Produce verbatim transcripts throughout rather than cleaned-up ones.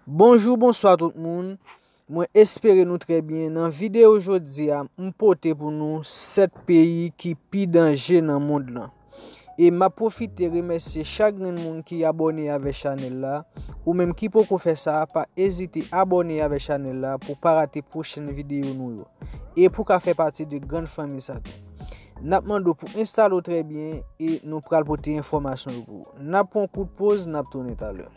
Bonjou, bonswa tout moun. Mwen espere nou trè byen. Nan videyo jodi a, m pote pou nou sèt peyi ki pi danje nan mond lan. E m ap pwofite remèsye chak grenn moun ki abòne avèk chanèl la. Ou menm ki poko fè sa, pa ezite abòne avèk chanèl la pou pa rate pwochèn videyo nou yo. E pou ka fè pati de grann fanmi sa tou. N ap mande w pou enstale w trè byen e nou pral pote enfòmasyon yo pou ou. N ap pran yon kout poz, n ap tounen talè.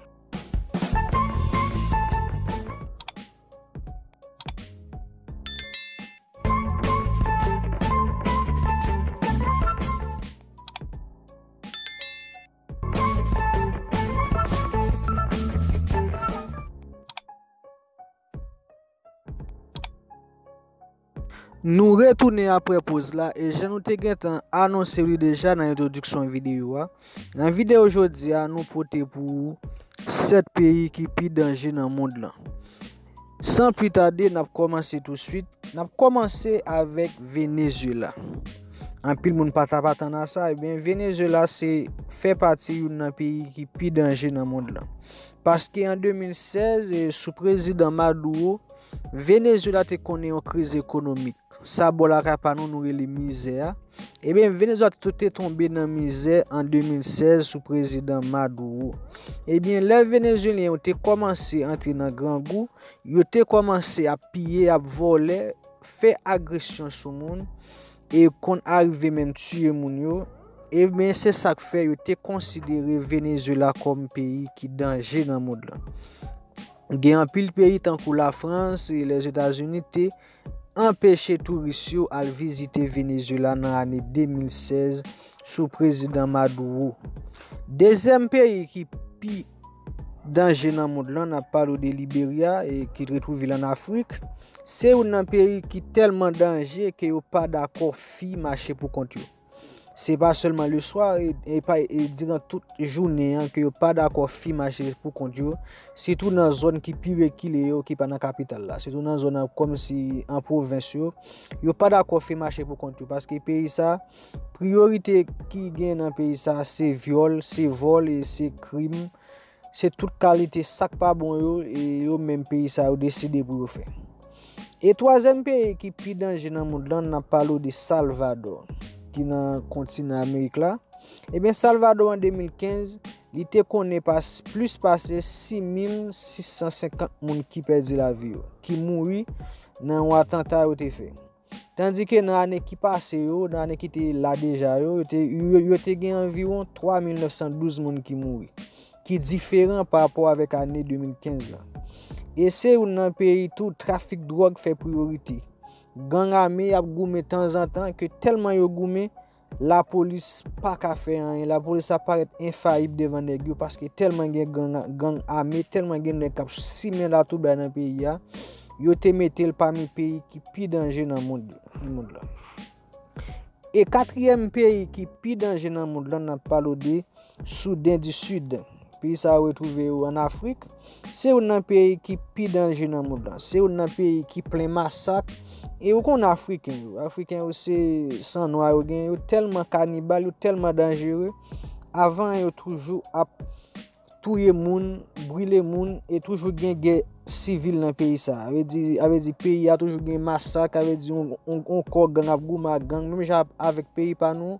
Nou retounen apre poz la, e jan nou te gentan anonse li deja nan entwodiksyon videyo a, nan videyo jodi a, nou pote pou ou sèt peyi ki pi danje nan mond lan. San pli tade, n ap kòmanse touswit. N ap kòmanse avèk Venezuela. Anpil moun pa t ap atann a sa. Ebyen, Venezuela se fè pati youn nan peyi ki pi danje nan mond lan. Paske an de mil sèz, e, sou prezidan Maduro, Venezuela te konnen yon kriz ekonomik. Sa bò lakay pa nou, nou rele mizè a. Ebyen, Venezuela te, te tonbe nan mizè an de mil sèz sou prezidan Maduro. Ebyen, lè Venezuelyen yo te kòmanse antre nan grangou, yo te kòmanse ap piye, ap vòlè, fè agresyon sou moun, e konn arive menm tiye moun yo. Ebyen, se sa k fè yo te konsidere Venezuela kòm peyi ki danje nan mond lan. Gen anpil peyi tankou Lafrans e Lèzetazini te anpeche touris yo al vizite Venezuela nan ane de mil sèz sou prezidan Maduro. Dezyèm peyi ki pi danje nan mond lan, n ap pale w de Liberya, e ki retwouve l ann Afrik. Se youn nan peyi ki tèlman danje ke yo pa dakò fi mache pou kont yo. Se pa sèlman leswa, e, e pa, e diran tout jounen an ke yo pa dakò fi mache pou kont yo, sitou nan zòn ki pi rekile yo, ki pa nan kapital la, sitou nan zòn an kòmsi an pwovens yo, yo pa dakò fi mache pou kont yo, paske peyi sa, priyorite ki gen nan peyi sa, se vyòl, se vòl e se krim. Se tout kalite sa k pa bon yo, e yo menm peyi sa yo deside pou yo fè. E twazyèm peyi ki pi danje nan mond lan, n ap pale w de Salvador, ki nan kontinan Amerik la. Ebyen, Salvador an de mil kenz, li te konnen pas, plis pase sis mil sis san senkant moun ki pèdi lavi yo, ki mouri nan yon atanta yo te fè. Tandike nan ane ki pase yo, nan ane ki te la deja yo, yo te, yo, yo te gen anviwon twa mil nèf san douz moun ki mouri, ki diferan pa rapò avèk ane de mil kenz lan. E se youn nan peyi tou trafik dwòg fè priyorite. Gang ame ap goumen tanzantan, ke tèlman yo goumen, lapolis pa ka fè anyen. Lapolis ap parèt enfayib devan nèg yo, paske tèlman gen gang, gang ame, tèlman gen nèg k ap simen latoubay nan peyi a, yo te mete l pami peyi ki pi danje nan mond, nan mond lan. E katriyèm peyi ki pi danje nan mond lan, n ap pale w de Souden di Sid. Peyi sa yo retwouve yo ann Afrik. Se youn nan peyi ki pi danje nan mond lan. Se youn nan peyi ki plen masak. E ou konn Afriken yo. Afriken yo se san nwa yo gen. Yo tèlman kanibal, yo tèlman danjere. Avan, yo toujou ap touye moun, brile moun, e toujou gen gè sivil nan peyi sa. A vle di, a vle di peyi a toujou gen masak, a vle di yon, yon, yon kò gang ap goumen ak gang, menm jan avèk peyi pa nou,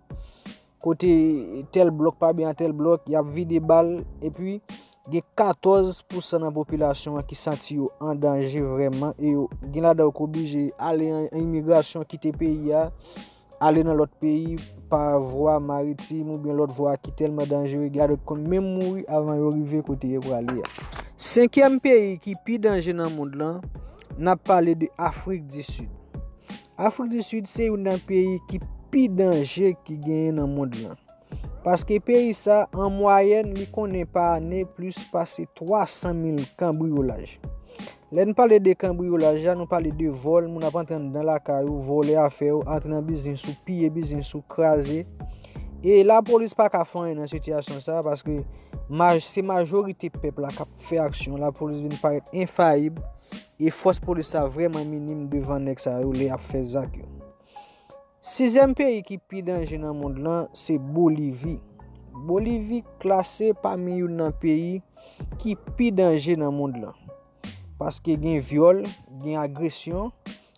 kote tèl blòk pa byen ak tèl blòk, y ap vide bal, epi gen katòz pousan nan popilasyon an ki santi yo an danje vrèman, e yo gen ladan yo ki oblije ale an, an imigrasyon, kite peyi a, ale nan lòt peyi pa vwa maritim oubyen lòt vwa ki tèlman danjere, gen ladan ki konn menm mouri avan yo rive kote yo prale a. Senkyèm peyi ki pi danje nan mond lan, n ap pale de Afrik di Sid. Afrik di Sid se youn nan peyi ki pi danje ki genyen nan mond lan. Paske peyi sa, an mwayèn, li konnen pa ane plis pase twa san mil kanbriyolaj. Lè n pale de kanbriyolaj la, nou pale de vòl, moun ap antre anndan lakay ou, vòlè afè w, antre nan biznis ou, piye biznis ou, kraze. E lapolis pa ka fè anyen nan sitiyasyon sa, paske maj-, se majorite pèp la k ap fè aksyon. Lapolis vin parèt enfayib, e fòs polis la vrèman minim devan nèg sa yo lè y ap fè zak yo. Sizyèm peyi ki pi danje nan mond lan, se Bolivi. Bolivi klase pami youn nan peyi ki pi danje nan mond lan. Paske gen vyòl, gen agresyon,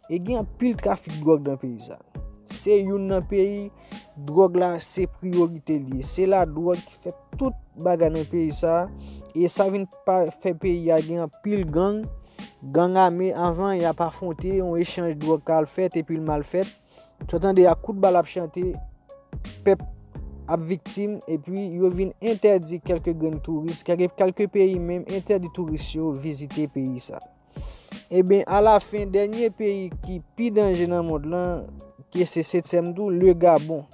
e gen anpil trafik dwòg nan peyi sa. Se youn nan peyi, dwòg la se priyorite li ye. Se la dwòg ki fè tout bagay nan peyi sa. E sa vin pa fè peyi a gen anpil gang. Gang ame, anvan y ap afwonte, yon echanj dwòg ka al fèt epi l mal fèt. Ou tande a kout bal ap chante, pèp ap viktim, epi yo vin entèdi kèlke grenn touris, kèlke, kèlke peyi menm entèdi touris yo vizite peyi sa. Ebyen, alafen, dènye peyi ki pi danje nan mond lan, ki se setyèm tou, le Gabon.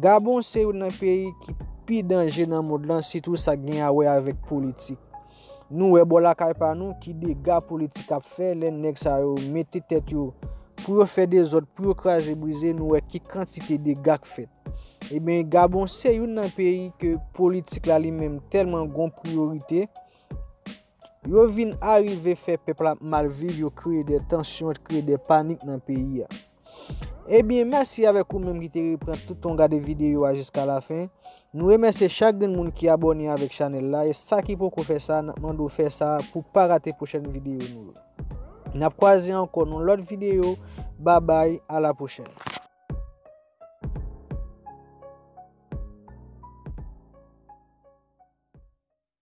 Gabon se youn nan peyi ki pi danje nan mond lan, sitou sa k gen a wè avèk politik. Nou wè bò lakay pa nou ki dega politik ap fè lè nèg sa yo mete tèt yo pou yo fè dezòd, pou yo kraze brize, nou wè ki kantite dega k fèt. Ebyen, Gabon se youn nan peyi ke politik la li menm tèlman gon priyorite. Yo vin arive fè pèp la mal viv, yo kreye de tansyon, kreye de panik nan peyi a. Ebyen, mèsi avèk ou menm ki te repran tout tan w gade videyo a jiska lafen. Nou remèsye chak grenn moun ki abòne avèk chanèl la, e sa ki poko fè sa, n ap mande w fè sa pou pa rate pwochèn videyo nou yo. N ap kwaze ankò nan lòt videyo. Babay, a la pwochèn.